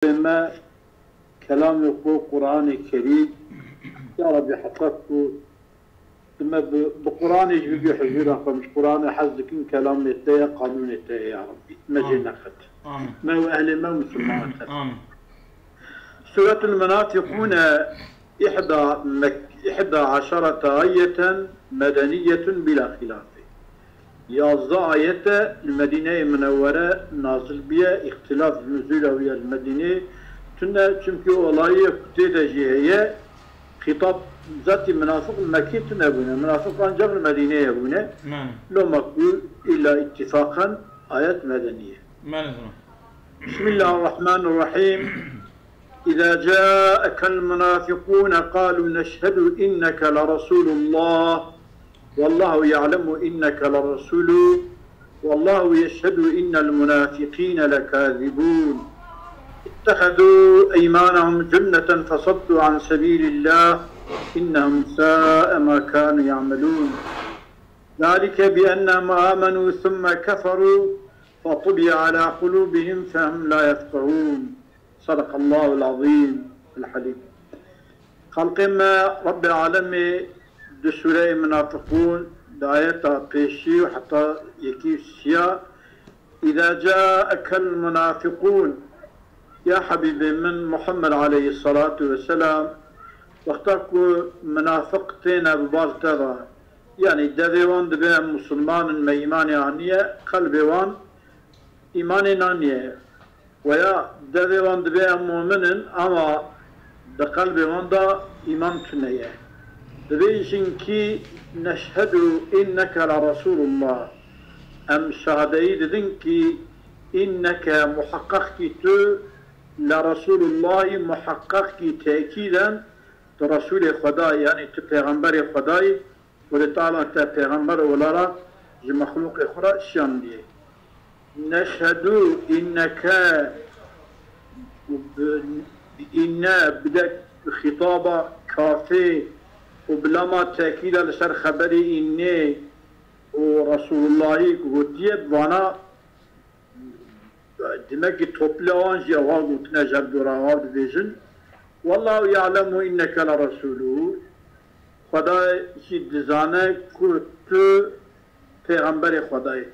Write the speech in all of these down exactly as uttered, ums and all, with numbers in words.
me kelamê xwe Qur'anê Kerîm, ya Rabbi, heta ku me bi, bi Qur'anê jî bibî huzûra xwe, min ji Qur'anê hez dikim, kelamê te ye, qanûnê te ye, ya Rabbi. Me jê Amin. neqet. Amin. Me û ehlê me û misilman qet. Amin. Suretul Munafiqûne ihda Mek-, ihda aşarete ayeten medeniyetun bila xilafê. Yazdeh ayete li Medîneyê Minewwere nazil biye, îxtilaf nuzûla wî ye li Medîneyê tune, çimkî olayê ku tê de jî heye, xîtab zatî minafiq li Mekkê tune bûne. Minafiq ancaq li Medîneyê bûne. Mane. Loma ku îlla îttifaqen ayet medenî ye. Mane zina. بسم الله الرحمن الرحيم. إذا جاءك المنافقون قالوا نشهد إنك لرسول الله والله يعلم إنك لرسوله والله يشهد إن المنافقين لكاذبون. اتخذوا أيمانهم جنة فصدوا عن سبيل الله إنهم ساء ما كانوا يعملون. ذلك بأنهم آمنوا ثم كفروا فطبع على قلوبهم فهم لا يفقهون. صدق الله العظيم الحليم. Xelqê me, Rebbê Alemê di sûreyê Minafiqûn, di ayeta pêşî û heta yekî û sîya, "Îza câekel munafiqûn", ya Hebîbê min Muhammed aleyhissalatu vesselam, wexta ku minafiq têne bi bal te ve, yanî devê wan dibe em musulman in, me îmanê aniye, qelbê wan îmanê naniye. Weya devê wan dibe em mumin in, ama di qelbê wan de îman tune ye. Dibêjin kî, "Neşhedu inneke le Resulullah." Em şahadeyî didin kî, "Inneke", muheqeq kî tu, "le Resulullahî", muheqeq kî tekîden tu Resûlê Xwedayî, yanî tu pêxemberê Xwedayî, Xwedê Teala te pêxember olara ji mexlûqê xwe re şiyandiye. Neşhedu inneke û bi, bi inne bide xîtaba kafê û bi lama tekîda li ser xeberê innê û Resûlullahî ku gotiye, bi vana Demekî topla wan jî ew ha gotine ji hev dû re, ew ha dibêjin, "Wallahu ya'lemu inneke le resûluhu." Xweda jî dizane ku tu pêxemberê Xwedayê.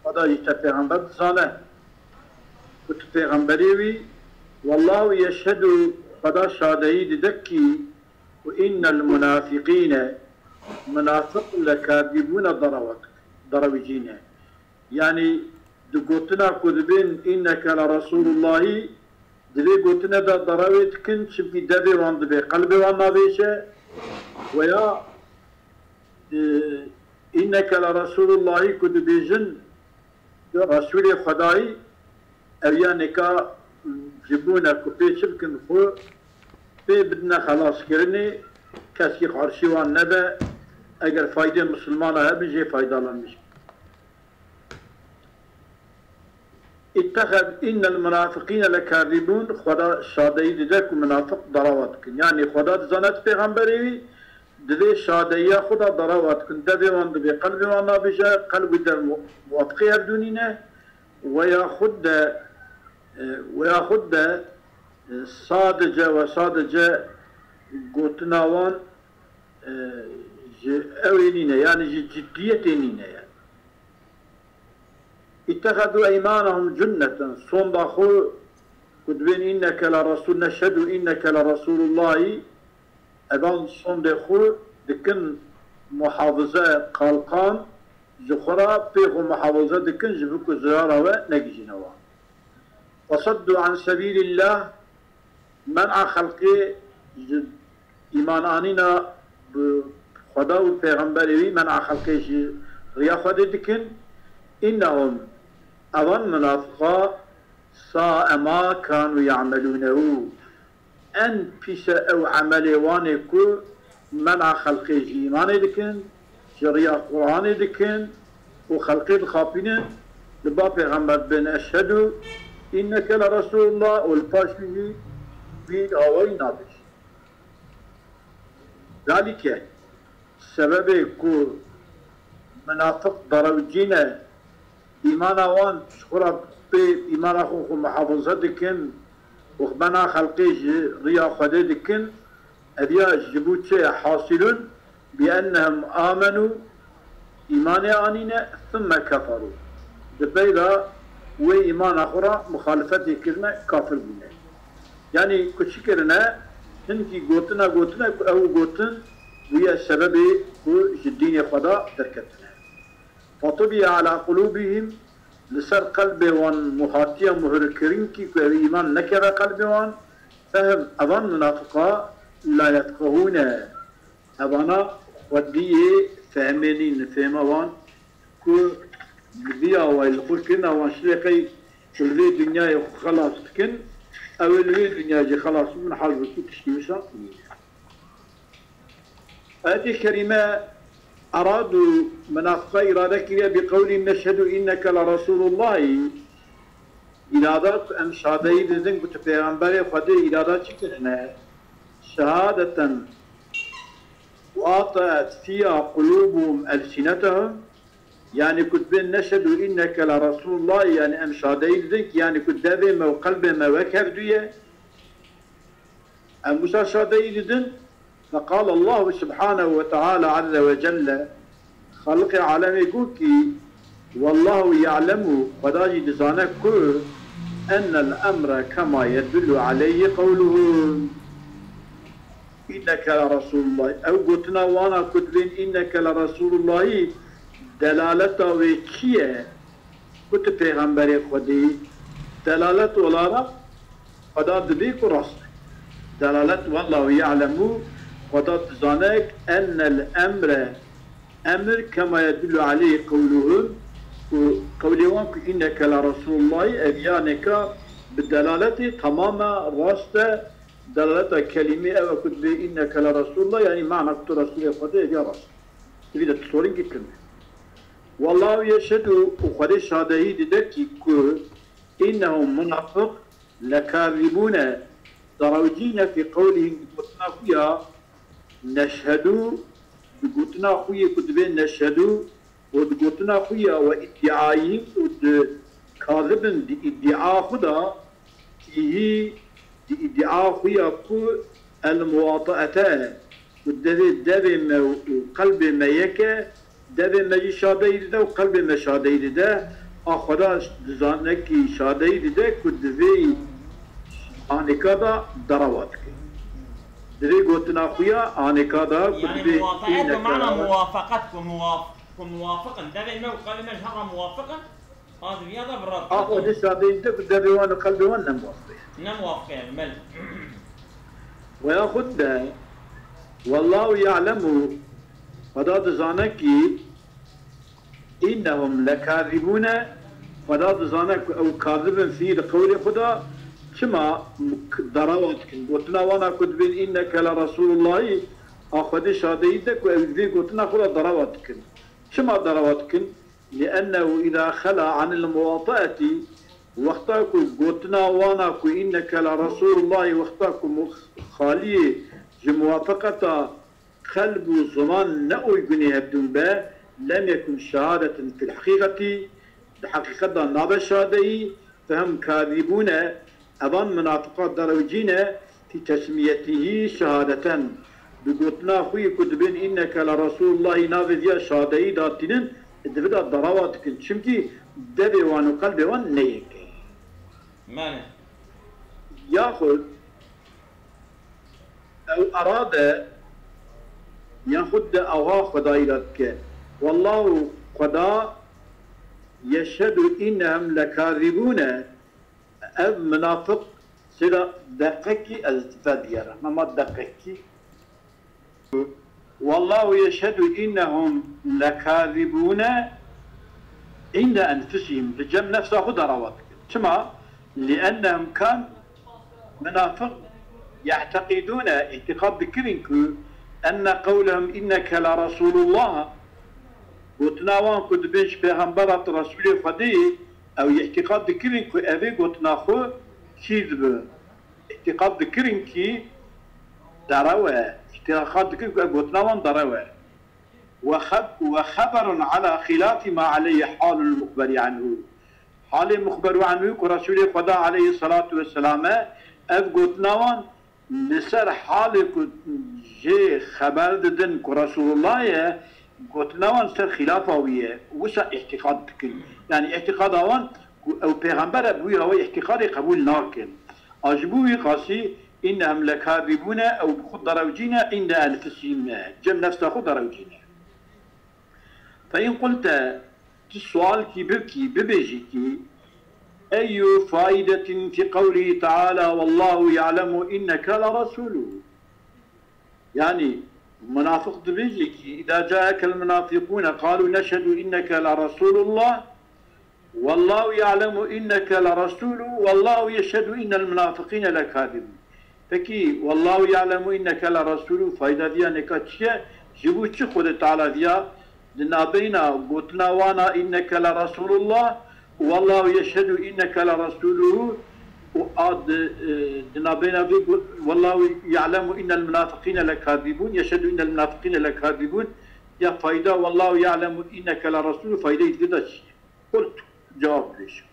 Xweda jî te pêxember dizane ku tu pêxemberê wî. "Wallahu yeşhedu", Xweda şadeyî dide kî, "ve innel munafiqîne", munafiq, "lekâzibûne", derewe, derewicî ne. Yanî di gotina ku dibên "Inneke le Resûlullahî", di vê gotine de derewê dikin, çimkî devê wan dibe, qelbê wan nabêje. Weya, e, "Inneke le Resûlullahî" ku dibêjin, tu Resûlê Xwedayî, ev ya nika ji bûne ku pê çi bikin xwe, pê bidine xelaskirinê, keskî qarşî wan nebe, eger faydê misilmana hebin jê faydalanmiş. "İttehed innel munafiqîne lekâzibûn", Xweda şadeyî dide ku munafiq derewa dikin. Yanî Xweda dizane tu pêxemberê wî, di vê şadeyiya xwe de derewa dikin. Devê wan dibê, qelbê wan nabêje, qelb wî de mu-, muwafiqê hevdû nîne. Weya xwe de, e, weya xwe de, e, sadece ve sadece gotina wan, e, ji ew ê nîne, yanî ji ciddiyetê nîne ye. "İttehedû eymanehum cunneten", sonda xwe ku dibên "Inneke le Resûl", "Neşhedû inneke le Resûlullahî", evan sondê xwe dikin muhafize, qalqan, ji xwe re pê xwe muhafize dikin, ji bo ku zirara we negihîjine wan. "Fesaddu an sebîlillah", men'a xelqê ji îman anîna bi Xweda û pêxemberê wî, men'a xelqê ji riya Xwedê dikin. "Innehum", evan munafiqa, "sa'e ma kanu ya'melûnehu", en pîs e ew emelê wan ê ku men'a xelqê ji îmanê dikin, ji riya Qur'anê dikin û xelqê dixapînin, li ba pêxember dibên "Eşhedû inneke le Resûlullah" û li paş wî jî vî awayî nabêjin. Zalîke, sebebê ku munafiq derewcî ne, îmana wan ji xwe re pê îmana xwe, xwe muhafaza dikin, Û bena xelqê ji riya Xwedê dikin, ev ya ji bo çi ye? Hasilun bi ennehum amenu, îmanê anîne, thumme keferu. Di pey de wê îmana xwe re muxalifetê kirine, kafir bûne. Yanî ku çi kirine? Hinkî gotina gotine ku ew gotin bûye sebebê ku ji dînê xwe de derketine. Fatubiye ala qulubihim, li ser qelbê wan muhatiye muhirkirin kî ku ew îman nekeve qelbê wan, fehim evan munafiqa la yefqehûne. Evana xwediyê fehmê nîn, fehma wan ku li vî awayî li xwe kirina wan şirê qey ku li vê dinyayê xwe xelas dikin, ew ê li vê dinyayê jî xelas bibin, hal bi ku tiştî wisa nîne. Ayetê kerîme erad û menafiqa îrade kiriye bi qewlî neşhedû înneke le resûlullahî. Îrada ku em şadeyî didin ku tu pêxemberê Xwedê, îrada çi kirine? Şehadeten wataet fiya qulûbuhum elsînetehum. Yanî ku dibên neşhedû înneke le resûlullahî, yanî em şadeyî didin ki yanî ku devê me û qelbê me wek hevdû ye. Em wisa şadeyî didin. Feqal Allahu subhanehu ve teala azze ve celle, Xaliqê alemê got ki, Wallahu ya'lemu, Xweda jî dizane ku ennel emre kema yedullu aleyhi qewluhum. Înneke le Resûlullah. Ew gotina wana ku dibên înneke le Resûlullahî, delaleta wê çi ye? Ku tu pêxemberê Xwedê yî, delalet wela re Xweda dibê ku rast e. Delalet, wallahu ya'lemu, Xweda dizane, ennel emre, emir, kema yedullu aleyhi qewluhum, ku qewlê wan ku înneke le Resûlullahî, ev yaneka bi delaletê temam e, rast e. Delaleta kelîmê ew e ku dibê înneke le Resûlullah, yanî mana ku tu Resûlê Xwedê, ev ya rast e. Divî de tu sorîn kî kirine. Wallahu yeşhedû, û Xwedê şadehî dide kî ku înnehum, munafiq, lekazibûne, derewcî ne fî qewlihim, di gotina xwe ya neşhedû, di gotina xwe yê ku dibê neşhedû, û di gotina xwe ya we îdîayî û di kazibin di îdîa xwe de, fîhî, di îdîa xwe ya ku el muwataete, ku devê, devê me û qelbê me yek e, devê me jî şadeyî dide û qelbê me şadeyî dide, a Xweda dizane kî şadeyî dide ku di vê anêka de derewa dike. Di vê gotina xwe ya anêka de ku Yani dibê muwafaqet înneke bi mana muwafaqet ku muwaf-, ku muwafiq in. Devê me û qelbê me ji hev re muwafiq in. A diviya de bi rad A Xwedê şadeyî dide ku devê wan û qelbê wan ne muwafiq e. Ne muwafiq e, belê. Veya xwe de, Wallahu ya'lemu, Xweda dizane kî, înnehum lekazibûne, Xweda dizane ku ew kazib in fî di qewlê xwe de, çima derewa dikin? Gotina wana ku dibên înneke le Resûlullahî, a Xwedê şadeyî de ku ew vê gotina xwe de derewa dikin. Çima derewa dikin? Liennehu îza xela anil muwataeti, wexta ku gotina wana ku înneke le Resûlullahî, wexta ku mu-, xaliyê ji muwafeqeta qelb û ziman ne uygunê hevdûn be, lem yekun şehadeten fil heqîqetî, di heqîqet de nabe şadeyî, fehim kazibûne, evan munafiqa derewcî ne, fî tesmiyetihî şehadeten, bi gotina xwe yê ku dibên înneke le Resûlullahî navê viya şadeyî datînin, di vê de derewa dikin. Çimkî devê wan û qelbê wan ne yek e. Mane. Yaxud ew erade, yaxud de ewha Xwedayî re dike. Wallahu Xweda yeşhedû înnehum lekazibûne. Ev munafiq sira deqekî ez vediyere. Hema deqekî. Wallahu yeşhedû înnehum lekazibûne îne enfusihim. Li cem nefsa xwe de rawa dikin. Çima? Liennehum kan munafiq ye'teqidûne, îtîqad dikirin ku enne qewlehum înneke le Resûlullah, gotina wan ku dibên ji pêxembera tu Resûlê Xwedê yî, ew îtîqad dikirin ku evê gotina xwe kî dibe. Îtîqad dikirin kî derew e. Îtîqad dikirin ku ev gotina wan derew e. Ve xeb-, ve xeberun ala xilafî ma aleyhi halul muxberî anhu. Halê muxberu anhu ku Resûlê Xweda aleyhisselatu vesselam e, Ev gotina wan li ser halê ku jê xeber didin ku Resulullah ye, gotina wan ser xilafa wî ye, wisa îtîqad dikin. Yani îtîqada wan ku ew pêxember e, bi wî hawayî îtîqadê qebûl nakin. A ji bo wî qasî, "Innehum lekazibûne", ew bi xwe derewcî ne, "inde enfusihim", ne, cem nefsa xwe derewcî ne. Fe in qulte, tu sualkî bibkî, bibêjî kî, eyyu faidetin fi qewlî teala, "Wallahu ya'lemu inneke le resuluhu"? Yani, munafiq dibêje kî, "Îza caekel munafiqûne qalû neşhedû inneke le resûlullah, wallahu ya'lemu inneke le resûlû, wallahu yeşhedû innel munafiqîne lekâzibûn." Pekî, "Wallahu ya'lemu inneke le resûlû" fayda diya neka çi ye? Ji bo çi Xwedê Teala diya di nabeyna gotina wana "inneke le resûlullah" û "Wallahu yeşhedû inneke le resûlûhu" û a di, e, di nabeyna vê got, "Wallahu ya'lemu innel munafiqîne lekâzibûn, yeşhedû innel munafiqîne lekâzibûn", ya fayda "Wallahu ya'lemu inneke le resûlû" faydeyê dida çi ye? Qultu, cewab dibêjim.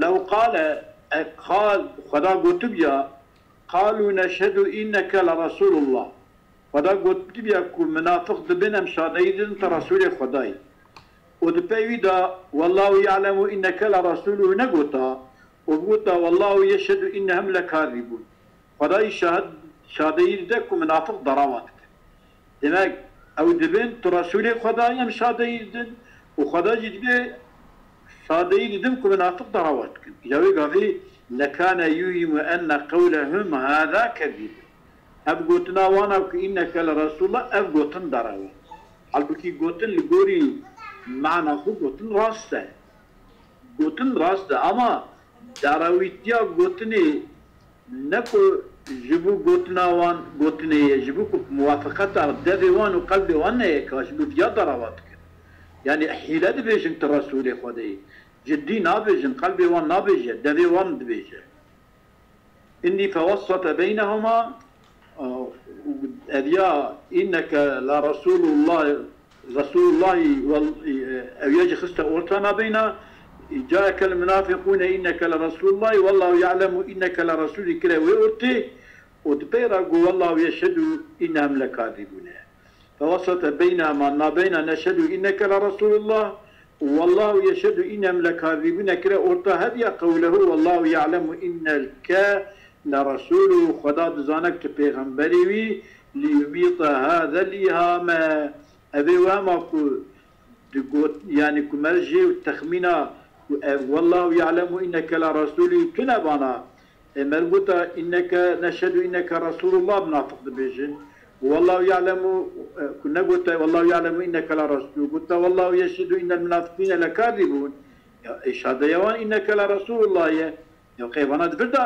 Lew qale, e, qal, Xweda gotibiya, "Qalû neşhedû inneke le resûlullah." Xweda gotibiya ku munafiq dibin em şadeyî didin tu Resûlê Xwedayî. Û di pey wî de, "Wallahu ya'lemu inneke le resûluhu" negota, û bigota, "Wallahu yeşhedû innehum lekâzibûn." Xwedayî şahid, şadeyî dide ku munafiq derawa dikin. Demek, ew dibin tu Resûlê Xwedayî em şadeyî didin û Xweda jî dibê şadeyî didin ku munafiq derawa dikin. Ya wê gavê, "Lekane yuhimu enne qewlehum hâzâ kezîb." Ev gotina wana ku "inneke le resûlullah", ev gotin derewa. Halbukî gotin li gorî mana xwe gotin rast e. Gotin rast e, ama derawîtiya gotinê ne ku ji bo gotina wan gotinê ye, ji bo ku muwafeqeta devê wan û qelbê wan neyê ka ji bo viya derewa dikin. Yani hîle dibêjin tu Resûlê Xwedê yî. Ciddî nabêjin, qelbê wan nabêje, devê wan dibêje. Îndî fewessete beynehuma, ev ya "Înneke le Resûlullah", Resûlullahî, wel-, ev ya jî xiste orta nabeyna, "Caekel munafiqûne inneke le Resûlullahî, wallahu ya'lemu inneke le Resûlî" kire wê ortê û di pey re got, "Wallahu yeşhedû innehum lekâzibûne." Fewesete beynehuma, nabeyna "neşhedû inneke le Resûlullah" û "Wallahu yeşhedû innehum lekâzibûne" kire orta, hediya qewlehu "Wallahu ya'lemu inneke le resûluhu", Xweda dizane ku tu pêxemberî wî, "liyumîte hâzel îhame". Ev ê wema ku digot, yani ku me jê texmîna ku ev "Wallahu ya'lemu inneke le resûluhu" tune bana, E, mer gota, "Inneke, neşhedû inneke Resûlullah", munafiq dibêjin. Wallahu ya'lemu, e, ku negota, "Wallahu ya'lemu inneke le Resûlû", gota, "Wallahu yeşhedû innel munafiqîne lekâzibûn." Ya, e, şadeya wan "Inneke le Resûlullah" ye. Ya, qey vana di vir de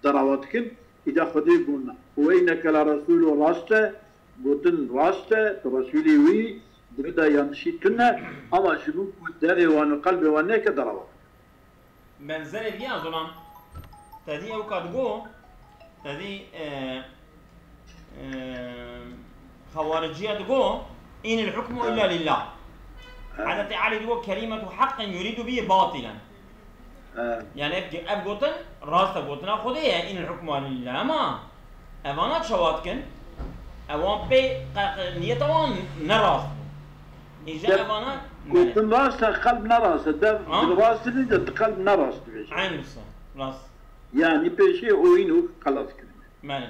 derawa dikin, îca Xwedê gona. "Ve inneke le Resûlû", rast e, gotin rast e, tu Resûlê wî, di vir de yanlişî tune, ama ji bo ku devê wan û qelbê wan neke derawa. Benzerê vî ya zolan, te dî ew ka digo, te dî, e, e, Xewariciya digo, "Inil hukmu illa lillah." Ha. Hezretî Elî digo, "Kelimetu haqqin yuridu bihi batilen." Ha. Yani ev, ev gotin, rast e, gotina Xwedê ye, "Inil hukmu illa lillah." Ama evana çawa dikin? Ewan pê qe-, qe-, niyeta wan ne rast bû. Îja evana, gotin rast e, qelb ne rast e. Dev, ha? Dil rast dibêje, di qelb ne rast dibêje. Eyn wisa, rast. Yani pêşî oyun û xelas kirine. Belê.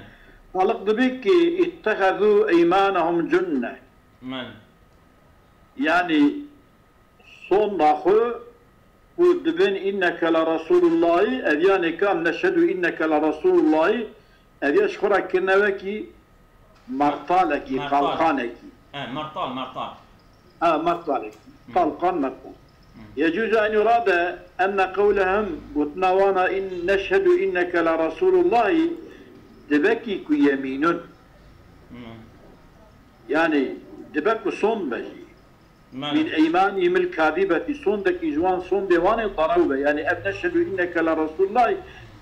Xaliq dibê ki, "İttehezû eymanehum cunne." Belê. Yani sonda xwe ku dibin "Inneke le Resûlullahî", ev ya nêka "Neşhedû inneke le Resûlullahî", ev ya ji xwe re kirine wekî mertalekî, mertal, qalqanekî. He, mertal, mertal. Ha, mertalekî. Hı. Qalqan, mertal. Hı. "Yecûzu en yurade enne qewlehum", gotina wana, "in neşhedû inneke le Resûlullahî", dibe kî ku yemînun. Hı. Yani dibe ku son be jî. Belê. "Min eymanihimil kazibeti", sondekî ji wan sondê wan ê derew be. Yani ev "Neşhedû inneke le Resûlullah",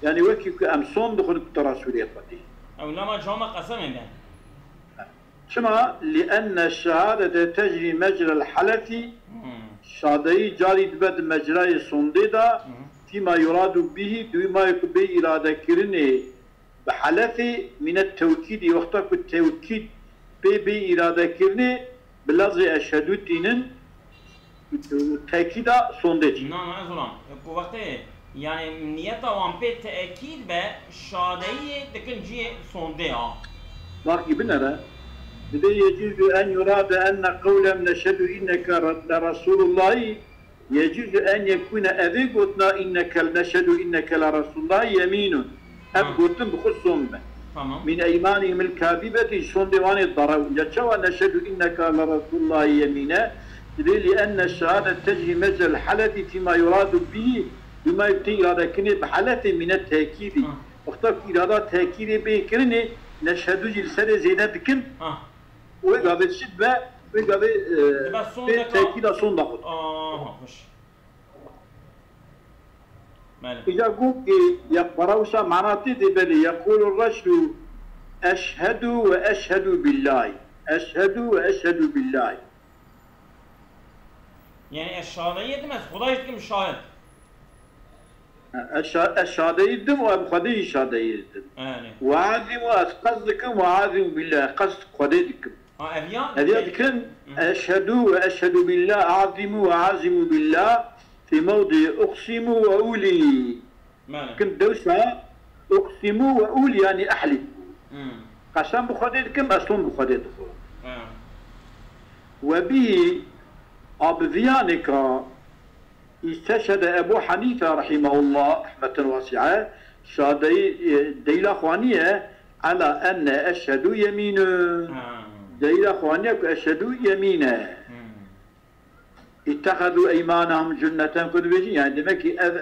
yani wekî ku em sond dixwin ku tu Resûlê Xwedê. Ew lema cama qesemê de. Çima? "Li enne şehadete tecrî mecrel helefi", Hmm. şadeyî carî dibe di mecrayê sondê de, Hmm. fîma yuradu bihî, dûmayê ku bê îradekirinê bi helefê mîne tewkîdî, wexta ku tewkîd pê bê îradekirinê bi lafzê eşhedû tînin, tekîda sondê çi? Na, na, ez ulan. Ku wextê, yani, niyeta wan pê tekîd be, şadeyiyê dikin cihê sondê a. Bak, binere. Dibê yecûzu en yurade enne qewlem neşhedû inneke le Resûlullahî, yecûzu en yekûne, evê gotina inneke, neşhedû inneke le Resûlullahî yemînun. Ev Ha. gotin bi xwe son be. Tamam. Min eymanihim il kazibeti, sondê wan ê derew. Ya çawa neşhedû inneke le Resûlullahî yemîne? Dibê li enne şehadet tecrî mecrel heleti fîma yuradu bihî, dûmayê tê îradekirinê bi helefê mîne tekîdî. Ha. Wexta ku îrada tekîdê bê kirinê, neşhedû jî li serê zêde dikin. Ha. Wê gavê çi dibe? Wê gavê, e, Dibe son pê deka- tekîda son daxwe. Aha, xweş. Belê. Îca got ki, ya, para wisa mana tê dê belê, yekûlu reşdu eşhedû ve eşhedû billahî. Eşhedû ve eşhedû billahî. Yani ez şahadeyê dikim, ez Xwedayê dikim şahid. Ez şa-, ez şadeyî didim û em Xwedê jî şadeyî didim. Yani. Ve azîmu, ez qest dikim, ve azîmu billah, qest Xwedê dikim. Ha, ev ya Ev ya dikin? dikin, Hı. Eşhedû ve eşhedû billah, azîmu ve azîmu billah, fî mewdî uqsîmu ve ulî. Mane. Dikin dewsa uqsîmu ve ulî, yani ehlî. Hı. Qesem bi Xwedê dikim, ez ton bi Xwedê dixwim. Ha. Ve bihî, a bi viyanêka, İsteşhede Ebu Hanife rahimehullah, rahmeten wasi'e, şadeyî, e, deyla xwaniye, ala enne eşhedû yemînun. Ha. Deyla xwaniye ku eşhedû yemîne. Hmm. İttehedû eymanehum cunneten ku dibêjin, yani demek ki ev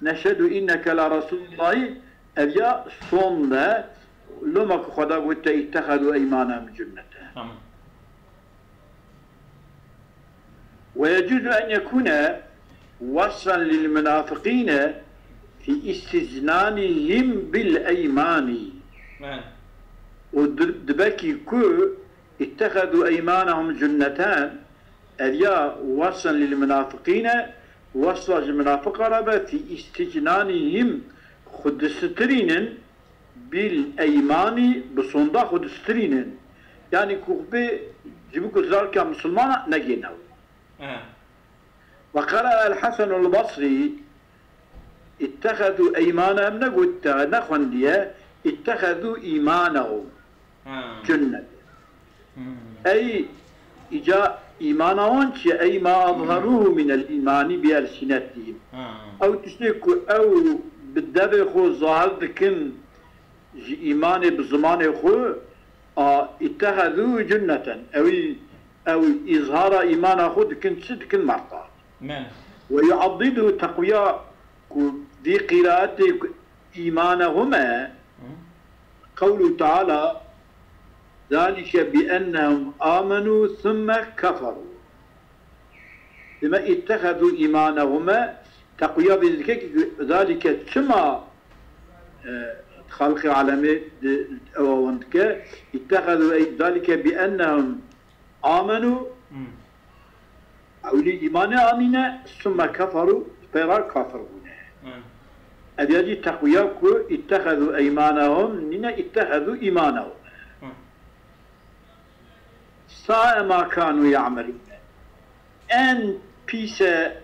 neşhedû inneke la Resulullahî, ev ya son de, loma ku Xweda gote ittehedû eymanehum cunneten. Tamam. ويجوز أن يكون وصفا للمنافقين في استجنانهم بالأيمان. He. Û di-, dibekî ku اتخذوا أيمانهم جنة, ev ya وصفا للمنافقين, wesfa ji minafiqa re be, في استجنانهم, xwe disitirînin, bil eymanî, bi sonda xwe distirînin. Yanî ku bê ji bo ku zarka misilmana negêne. He. Ve qera el Hasenul Basrî, ittehedû eymanehum, negotiye, nexwendiye, ittehedû îmanehum. He. Cunnet. Hmm. Ey, îca îmana wan çi ye? Ey ma azharûhu minel îmanî bi elsinetihim. Ha. Ew tiştê ku ew bi devê xwe zahir dikin ji îmanê bi zimanê xwe, a, ittehedû cunneten. Ew, ew îzhara îmana xwe dikin, çi dikin, merta. Me. Ve yuaddidu teqwiya ku vî qîraetê ku îmanehum e, Hı. Qewlu Teala, ذلك بأنهم آمنوا ثم كفروا. Dime ittehedû îmanehum e, teqwiya vê dike ki zalike çima, e, xalqê alemê di, ewa wan dike, ittehedû ey zalike bi ennehum amenu, Hmm. Ewlî îmanê anîne, summe keferû, pê re kafir bûne. Hmm. Ev ya jî teqwiya ku ittehedû eymanehum nîne, ittehedû îmanehum. Hmm. Sae ma kanû ya'melûne. En pîse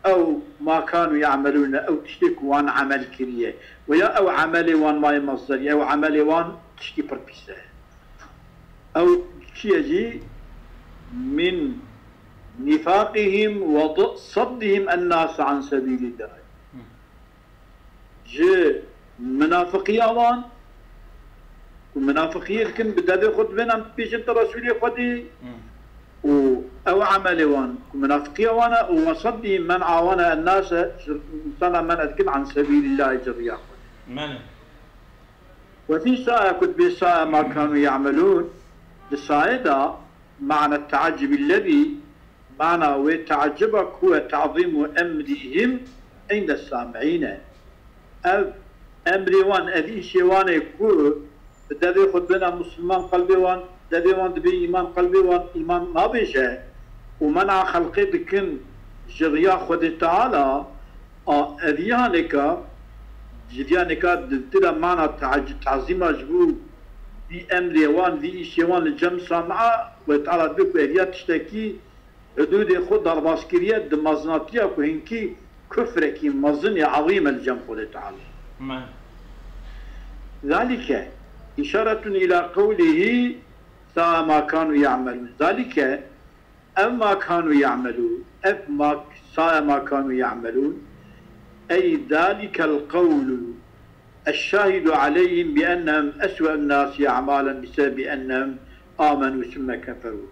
ew ma kanû ya'melûne, ew tiştê ku wan emel kiriye. Weya ew emelê wan maye masderî, ew emelê wan tiştî pir pîs e. Ew çi ye jî? Min nifaqihim ve d-, saddihim ennase an sebîlillah. Hı. Ji minafiqiya wan, ku minafiqiyê dikin, bi devê xwe dibêne bêjin tu Resûlê Xwedî, Hı. û ew emelê wan ku minafiqiya wan e, û wesadî men'a wan e ennase, ji insana men'a dikin an sebîlillahî, ji riya Xwedî. Mene. Ve fî sae ku dibê sae ma kanû ya'melûn, di sae de ma'ne te'eccubi lezî, mana wê te'eccuba ku we ta'zîmu emrihim inde sami'îne. Ev emrê wan, ev îşê wan ê ku bi devê xwe dibêne misilman qelbê wan, devê wan dibê îman qelbê wan, îman nabêje û men'a xelqê dikin ji riya Xwedê Teala, A, ev yaneka, ji vî yaneka di tira mana taz-, tazîma ji bo vî emrê wan, vî îşê wan li cem sam'a, Xwedê Teala dibê ku ev ya tiştekî hudûdê xwe derbas kiriye, di mezinatiya ku hinkî kufrekî mezin ê ezîm e li cem Xwedê Teala. Me. Zalike, îşaretun ila qewlihî, sa'a ma kanu ya'melun. Zalike, ev ma kanu ya'melun, ev ma, sa'a ma kanu ya'melun, ey zalikel qewlu, eşşahidu aleyhim bi ennehum eswe'un nasi a'malen bi sebebi ennehum amenu sümme keferu.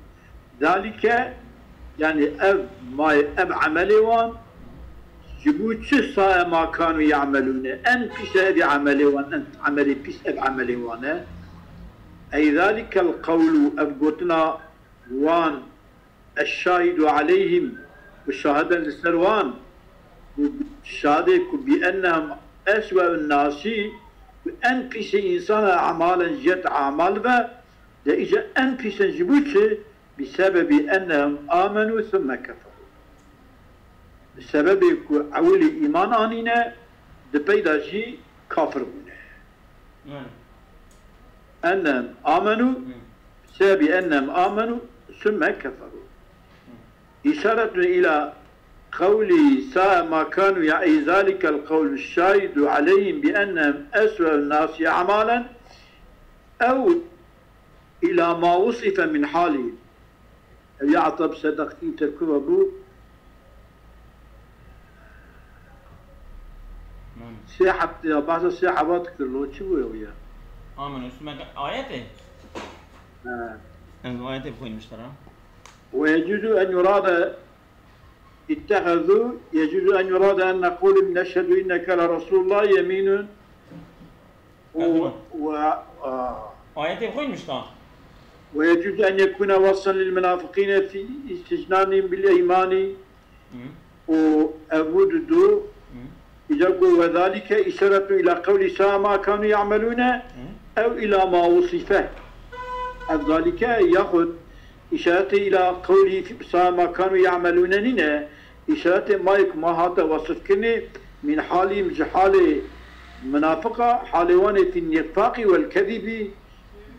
Zalike, yani ev ma, ev emelê wan, ji bo çi sa'a ma kanu ya'melune, en pîs ev emelê wan, en emelê pîs ev emelê wan e. Ey zalikel qewlu, ev gotina wan, eşşahidu aleyhim, û şahiden li ser wan, û şahidê ku bi ennehum eswe'un nasi, ku en pîsê însana emalen jiyet emal ve, de îca en pîs in ji bo çi? Bi sebebi ennehum amenu sümme keferu. Bi sebebê ku ewilî îman anîne, di pey de jî kafir bûne. Yani. Ennehum amenu, Hı. sebebi ennehum amenu, sümme keferu. Hı. İşaretun ila qewli sa'a ma kanu ya, ey zalikel qewlu şahidu aleyhim bi ennehum eswe'un nasi amalen, ev ila ma wusife min halihim. Ev ya Ata bi sedaqî terkuva bû. Tamam. Sê hefte ya, behsa sê hevat kir, lo çi bû ew ya? Amin, üstüme ayet e. He. Ez ayet e koymuşlar ha. Ve yecuzu en yurade ittehazu, yecuzu en yurade enne kavlu neşhedü inneke le Resulullah yeminun. Tamam. Ve, ve, a. Ayet e koymuşlar. Ve yecuzu en yekune vaslan lil münafikine fi isticnani bil eymani. Hı. Û ev bû didu, Hı. îca ku ve zalike îşaretu ila qewlî sa'a ma kanu ya'melûne, Hı. ew ila ma wusife. Ev zalike yaxud îşaretê ila qewlî sa'a ma kanu ya'melûne nîne, îşaretê mayê ku ma hate wasifkirinê, min halîm ji halê munafiqa, halê wan ê fî nifaqî wel kezîbî,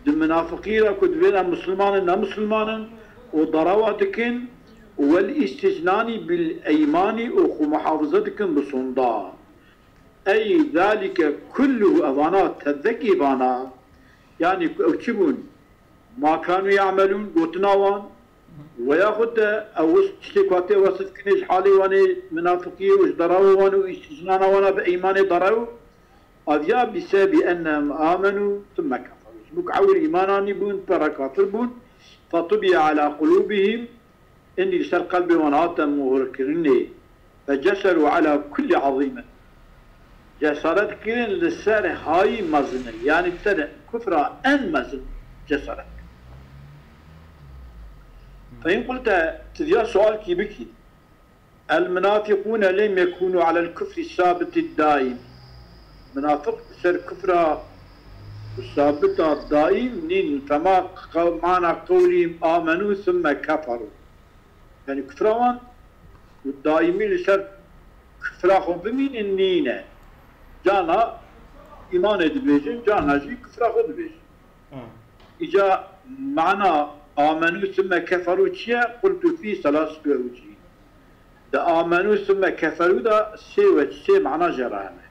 di munafiqî re ku dibêne misilman in, ne misilman in û derewa dikin, û wel îsticnanî bil eymanî û xwe muhafize dikin bi sonda. Ey zalike kulluhu, evana tevekî vana, yanî ku ew çi bûn? Ma kanu ya'melûn, gotina wan, veya xwe de ew wis-, tiştê ku hatê wesifkirinê ji halê wan ê munafiqiyê û ji derewa wan û îsticnana wana bi eymanê derew, Aviya bi sebebî ennehum amenu thumme keferû. Ji bo ku ewil îman anîbûn, pera kafir bûn. Fetubiye ala qulûbihim, îndî li ser qelbê wan hate mohirkirinê. Feceserû ala kullî ezîmin. Cesaret kirin li ser hayî mezin, yanî li ser kufra en mezin cesaret kirin. Fe in qulte, tu viya sualkî bikî. El-munafiqûne lem yekûnû alel kufrî sabitî daîm. Munafiq li ser kufra sabita daîm nîn. Fema qew-, mana qewlîm amenû thumme keferû. Yanî kufra wan û daîmî li ser kufra xwe bimînin nîne. Cana îmanê dibêjin, cana jî kufra xwe dibêjin. Hı. Îca mana amenû sümme keferû çi ye? Qultu fî selasî ewcî. Di amenû sümme keferû de sê weç, sê mana jê re hene.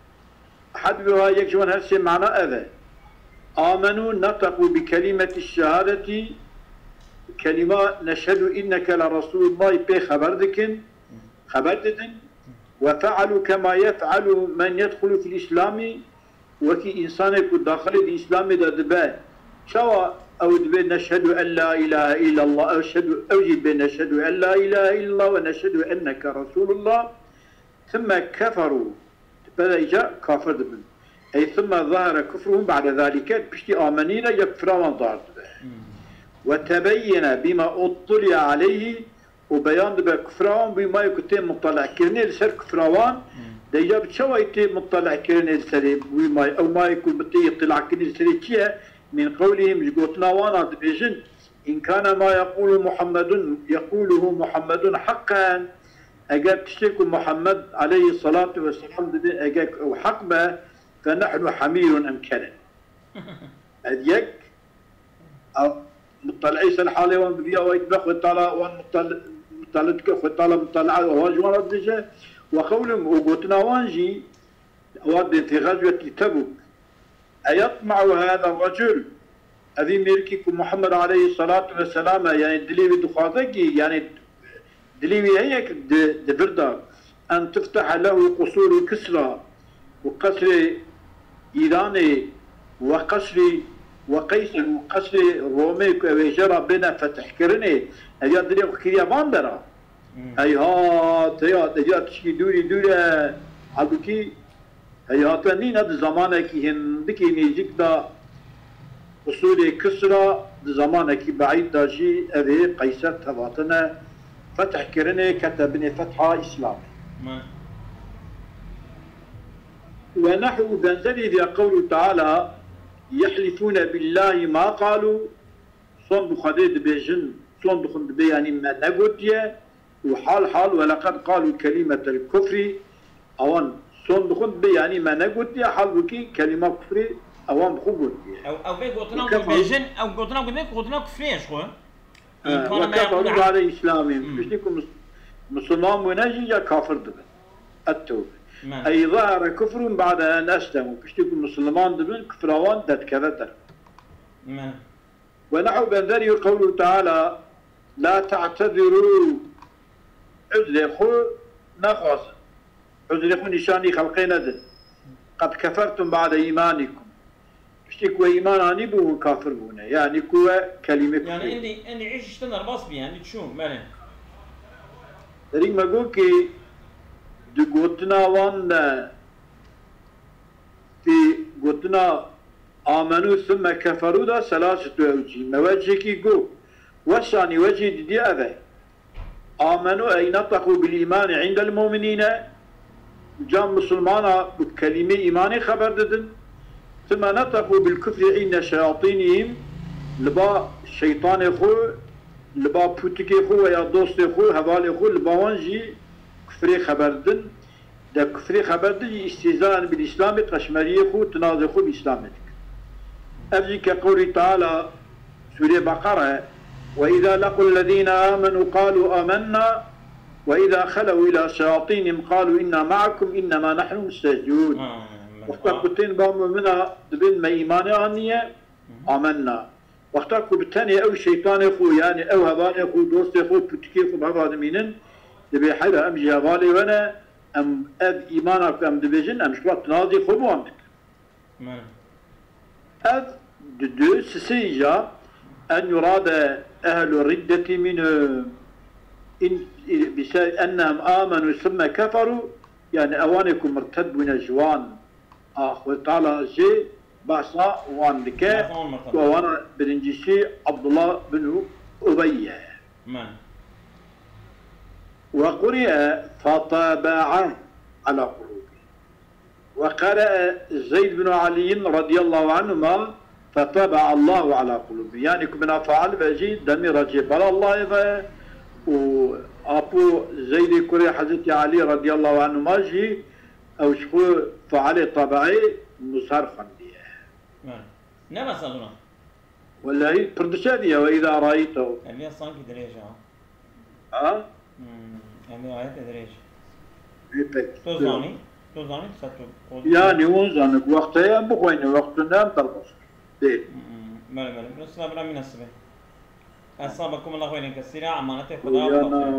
Ehad bi wa yek ji wan her sê mana ev e. Amenû neteqû bi kelîmetî şehadetî, kelîma neşhedû înneke le Resûlullahî pê xeber dikin, xeber didin. Ve fealû kema yefalû men yedxulû fil îslamî, Wekî însanê ku daxilê di Îslamê de dibe, çawa ew dibê neşhedû en la îlahe îllallah, ew şhedû, ew jî dibê neşhedû en la îlahe îllallah ve neşhedû enneke Resûlullah, thumme keferû, di pere îca kafir dibin. Ey thumme zahara kufruhum ba'de zalike, piştî amenî re ya kufra wan zahir dibe. Hmm. Ve tebeyyene bîma uttuliye aleyhî, û beyan dibe kufra wan, bûymayê ku tê mutela'kirinê li ser kufra wan, Hmm. de ya bi çawa tê mutela'kirinê li serê bûymayê, ew mayê ku bi tê îtilakirinê li serê çi ye? Min qewlihim, ji gotina wan a dibêjin, in kane ma yeqûlu Muhammedun, yeqûluhu Muhammedun heqqen, Eger tiştê ku Muhammed aleyhissalatu vesselam dibê, eger ew heq be, fe nehnu hamîrun em ker in. Ev yek, ev mutalî ser halê wan bi vî awayî dibe, Xwedê Teala wan mutal-, mutalî dike, Xwedê Teala mutalaa wan ji wan re dibêje. Ve qewlum, û gotina wan jî, Ewa dê fi gazwetî Tebûk. Eyatma'u hâzâ racul. Evî mêrikî ku Muhammed aleyhissalatu vesselam e, yani dilê wî dixwaze ki, yani dilê wî heye ki di, di vir de en tiftehe lehu qusûru Kisra û qesrê Îranê ve qesrî ve Qeyser û qesrê Romê ku ew ê jê re bêne fetihkirinê, ev ya dilê xwe kiriye van dera. Hmm. Heyhat, heyhat, ev ya tişkî dûrî dûr e. Halbûkî heyhate nîne, di zamanekî hindikî nêzîk de qusûrê Kisra, di zamanekî beîd de jî ev ê Qeyser tevatine fetihkirinê, kete binê fetha Îslamê. Me. Ve nehwu benzerî vê qewlu Teala, yehlifûne billâhi ma qalû, son bi Xwedê dibêjin, son dixwin dibê, yanî me negotiye, û hal hal, "Ve leqed qalû kelîmetel kufrî", ewan son dixwin dibê, yanî me negotiye, halbûkî kelîma kufrî ewan bi xwe gotiye. Ew, ew vê gotina Ve ku keferû dibêjin, ew gotina ku dibê, gotina kufrî ye ji xwe. He, Înkara ve me keferû yaqûle. Ba'de îslamîhim. Hmm. Piştî ku mis-, misilman bûne jî ya kafir dibin. Et-Tewbe. Men. Ey zahara kufrûhum ba'de en eslemû. Piştî ku misilman dibin, kufra wan derdikeve derve. Men. Ve nehu benzerî qewlu Teala, "La ta'tezirû", uzrê xwe nexwazin. Uzrê xwe nîşanî xelqê nedin. "Qed kefertum ba'de îmanîkum." Piştî ku we îman anîbû, hûn kafir bûne. Yanî ku we kelîmê Yani kufrê endî, endî îş işte derbas bî, endî çû, belê. Derî me got ki di gotina wan de, di gotina "Amenu sümme keferu" da selasitû ewcî. Me wecihekî got. Weşanî wecihî didî ev e. "Amenu ey neteqû bil îmanî indel mu'minîne." Can misilmana bi kelîmê îmanê xeber didin. Sümme neteqû bil kufrî inde şeyatînîhim. Li ba şeytanê xwe, li ba pûtikê xwe veya dostê xwe, hevalê xwe, li ba wan jî kufrê xeber didin. De kufrê xeber didî, îstîzaen bil Îslamê, qeşmeriyê xwe, tinazê xwe bi Îslamê dikin. Ev jî ke qewlî Teala, Sûrê Beqere, "Ve îza lequl lezîne amenû qalû amennâ, ve îza xelew îlâ şeyatînihim qalû innâ me'akum innema nehnu mustehziûn." Ha, men, Wexta ha. ku tên ba mumina dibên me îmanê aniye, Hı hı. amennâ. Wexta ku bi tenê ew şeytanê xwe, yanî ew hevalê xwe, dostê xwe, pûtikê xwe bi heva dimînin, dibê heyra em jî hevalê we ne, em ev îmana ku em dibêjin, em ji xwe tinazî xwe bi wan dikin. Me. Ev di du sisê îja en yurade ehlu riddetî min in, bise ennehum amenu sümme keferu, yanî ewanê ku mirted bûne ji wan, a Xwedê Teala jê behsa wan dike, Behsa wan mirted. ku wana birincisi Abdullah bin Ubey ye. Me. Ve quri'e fetaba'a ala qulubi. Ve qara'a Zeyd bin Aliyin radiyallahu anhuma fetaba'a Allahu ala qulubi. Yani ku bina faal ve jî demî recê bela Allahê ve û apo Zeydê kurê Hezretî Ali radiyallahu anhuma jî ew ji xwe faalê tabi'î Muzher xwendiye. Evet. Ne mesela buna? Wellahî pir diçe diye ve îza rayîtehu. Ev ya sanki dirêj e ha. Ha? Hmm, ev ya ayet dirêj. Ê pek. Tu zanî? Tu zanî, se tu. Yani hûn zanin, wextê em bixweynin, wextê ne em derbas. Dê. Hmm, bele, bele. Mesela bira mîna sibê. Eshabakum Allah xeyrên kesîra, emanetê Xweda Yana bixwe.